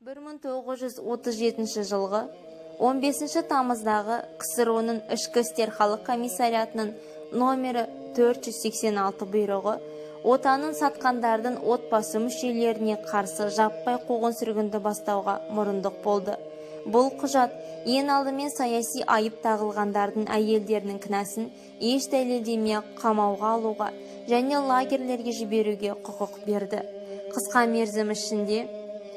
1937 жылғы 15 тамыздағы КСРО-ның Ішкі істер халық комиссариатының номері 486 бұйрығы отанын сатқандардың отбасы мүшелеріне қарсы жаппай қуғын-сүргінді бастауға мұрындық болды. Бұл құжат ең алдымен саяси айып тағылғандардың әйелдерінің кінәсін еш дәлелдемей қамауға алуға және лагерлерге жіберуге құқық берді. Қысқа мерзім ішінде,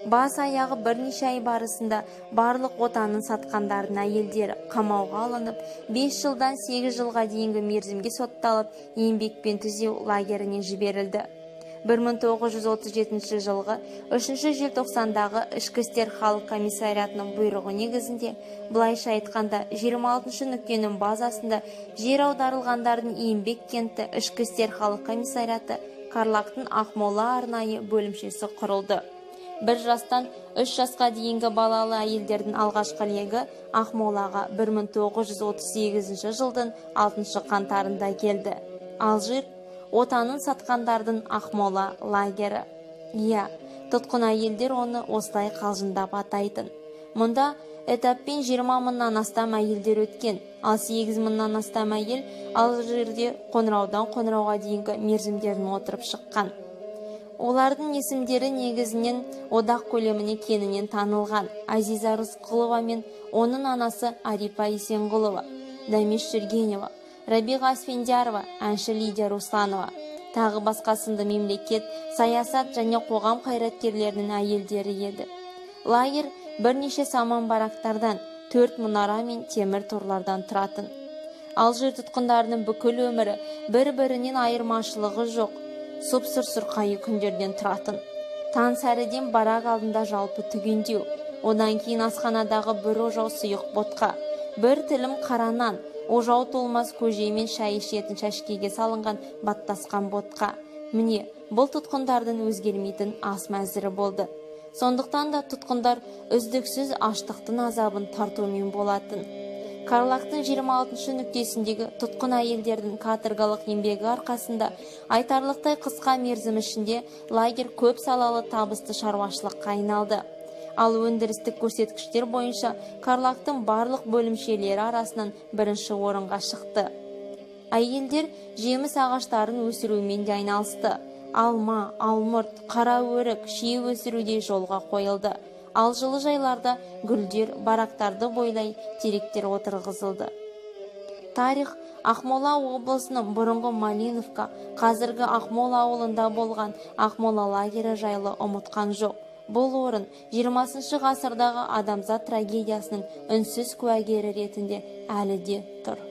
бас аяғы бірнеше ай барысында, барлық отанын сатқандардың әйелдері қамауға алынып, 5 жылдан 8 жылға дейінгі мерзімге сотталып, еңбекпен түзеу лагеріне жіберілді. 1937 жылғы 3 желтоқсандағы Ішкі істер халық комиссариатының бұйрығы негізінде, былайша айтқанда, 26 нүктенің базасында жер аударылғандардың еңбек кенті Ішкі істер халық комиссариаты Карлагтың Ақмола арнайы бөлімшесі құрылды. 1 жастан 3 жасқа дейінгі балалы әйелдердің алғашқы легі Ақмолаға 1938 жылдың 6 қаңтарында келді. Алжир — отанын сатқандардың Ақмола лагері. Иә, тұтқын әйелдер оны осылай қалжыңдап атайтын. Мұнда этаппен 20 мыңнан астам әйелдер өткен, ал 8 мыңнан астам әйел Алжирде қоңыраудан қоңырауға дейінгі мерзімдерін отырып шыққан. Олардың есімдері негізінен одақ көлеміне кеңінен танылған Азиза Рысқұлова мен оның анасы Арипа Есенғұлова, Дәмеш Жүргенова, Рабиға Асфендиярова, әнші Лидия Русланова, тағы басқа сынды мемлекет, саясат және қоғам қайраткерлерінің әйелдері еді. Лагерь бірнеше саман барактардан, төрт мұнара мен темір торлардан тұратын. Алжир тұтқындарының бүкіл өмірі бір-бірінен айырмашылығы жоқ сұп-сұр сұрқайы күндерден тұратын. Таң сәріден барак алдында жалпы түгендеу, одан кейін асханадағы бір ожау сұйық ботқа, бір тілім қара нан, ожау толмас көже мен шай ішетін шәшкеге салынған баттасқан ботқа. Міне, бұл тұтқындардың өзгермейтін ас мәзірі болды. Сондықтан да тұтқындар үздіксіз аштықтың азабын тартумен болатын. Карлагтың 26 нүктесіндегі тұтқын әйелдердің каторгалық еңбегі арқасында айтарлықтай қысқа мерзім ішінде лагерь көп салалы табысты шаруашылыққа айналды. Ал өндірістік көрсеткіштер бойынша Карлагтың барлық бөлімшелері арасынан бірінші орынға шықты. Әйелдер жеміс ағаштарын өсірумен де айналысты. Алма, алмұрт, қара өрік, шие өсіру де жолға қойылды. Ал жылыжайларда гүлдер, барактарды бойлай теректер отырғызылды. Тарих Ақмола облысының бұрынғы Малиновка, қазіргі Ақмола ауылында болған Ақмола лагері жайлы ұмытқан жоқ. Бұл орын 20 ғасырдағы адамзат трагедиясының үнсіз куәгері ретінде әлі де тұр.